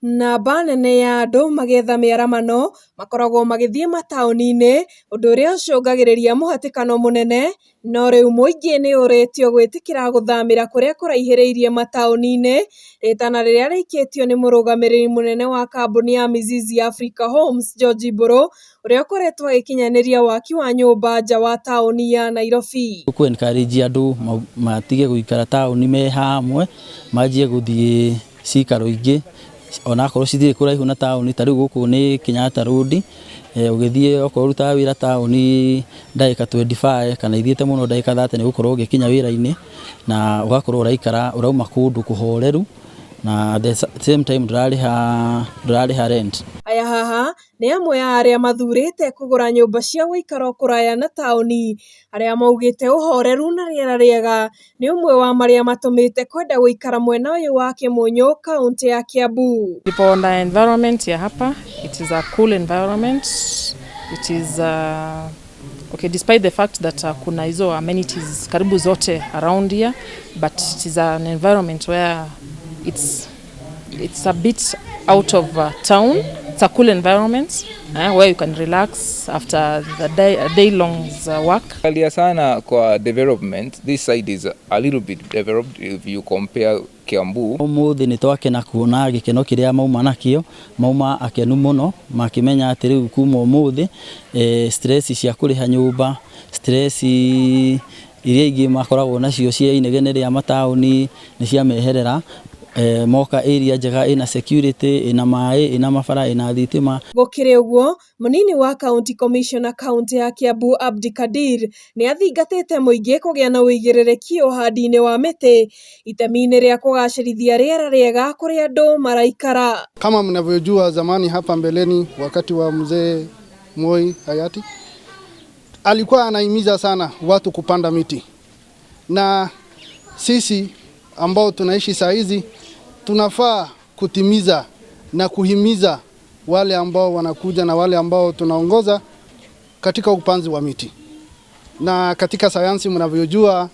Namba nene ya andũ magĩetha mĩaramano makoragwo magĩthiĩ mataũni-inĩ ũndũ ũrĩa ũcũngagĩrĩria mũhatĩkano mũnene, no rĩu mũingĩ nĩ ũrĩtio gwĩtĩkĩra gũthamĩra kũrĩa kũraihĩrĩirie mataũni-inĩ, rĩtana rĩrĩa rĩikĩtio nĩ mũrũgamĩrĩri mũnene wa kambuni ya Mizizi Africa Homes George Mbũrũ, ũrĩa ũkoretwo agĩkinyanĩria waki wa nyũmba nja wa taũni ya Nairobi. Kũ encourage andũ matige gũikara taũni me hamwe, manjie gũthiĩ cikaro ingĩ onakorwo cithiĩ kũraihu na taũni ta rĩu gũkũ nĩ Kenyatta Road, ũgĩthiĩ okorwo ũrutaga wĩra taũni ndagĩka 25 kana ithiĩte mũno ndagĩka 30 nĩ ũgũkorwo ũgĩkinya wĩra-inĩ na ũgakorwo ũraikara ũrauma kũndũ kũhoreru na at the same time ndũrarĩha ndũrarĩha rent. Aya haha nĩ amwe a arĩa mathurĩte kũgũra nyũmba cia gũikara kũraya na taũni, arĩa maugĩte ũhoreru na rĩera rĩega nĩ ũmwe wa marĩa matũmĩte kwenda gũikara mwena ũyũ wa Kĩmunyũ, kaũntĩ ya Kiambu. Nilipoona environment ya hapa, it is a cool environment. It is okay, despite the fact that kuna hizo amenities karibu zote around here, but it is an environment where it's a bit out of town. It's a cool environment where you can relax after the day, a day long work. Angalia sana kwa development, this side is a little bit developed if you compare Kiambu. Ũmũthĩ nĩ twakena kuona gĩkeno kĩrĩa mauma nakĩo, mauma akenu mũno makĩmenya atĩ rĩu kuma ũmũthĩ stress cia kũrĩha nyũmba, stress iria ingĩ makoragwo nacio cia inegene rĩa mataũni nĩ ciameherera, moka area njega ĩna security, ĩna maĩ, ĩna mabara, ĩna thitima. Gũkĩrĩ ũguo, mũnini wa county commissioner kaũntĩ ya Kiambu Abdi Kadir nĩ athingatĩte mũingĩ kũgĩa na ũigĩrĩrĩki ũhandi-inĩ wa mĩtĩ itemi-inĩ rĩa kũgacĩrithia rĩera rĩega kũrĩa andũ maraikara. Kama mnavyojua, zamani hapa mbeleni, wakati wa mzee Moi hayati, alikuwa anahimiza sana watu kupanda miti, na sisi ambao tunaishi saa hizi tunafaa kutimiza na kuhimiza wale ambao wanakuja na wale ambao tunaongoza katika upanzi wa miti. Na katika sayansi mnavyojua,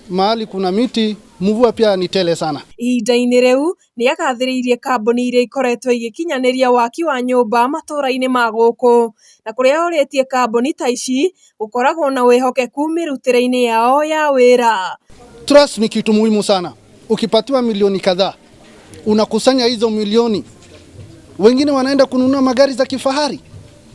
mahali kuna miti mvua pia ni tele sana. Ihinda-inĩ rĩu nĩ agathĩrĩirie kambuni iria ikoretwo igĩkinyanĩria waki wa nyũmba matũra-inĩ ma gũkũ na kũrĩa orĩtie kambuni ta ici gũkoragwo na wĩhokeku mĩrutĩre-inĩ yao ya wĩra. Trust ni kitu muhimu sana. Ukipatiwa milioni kadhaa, unakusanya hizo milioni, wengine wanaenda kununua magari za kifahari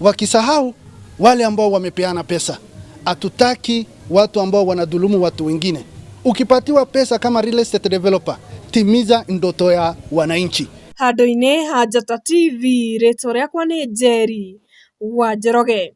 wakisahau wale ambao wamepeana pesa. Hatutaki watu ambao wanadhulumu watu wengine. Ukipatiwa pesa kama real estate developer, timiza ndoto ya wananchi. Handũ-inĩ ha Njata TV, rĩtwa rĩakwa nĩ Njeri wa Njoroge.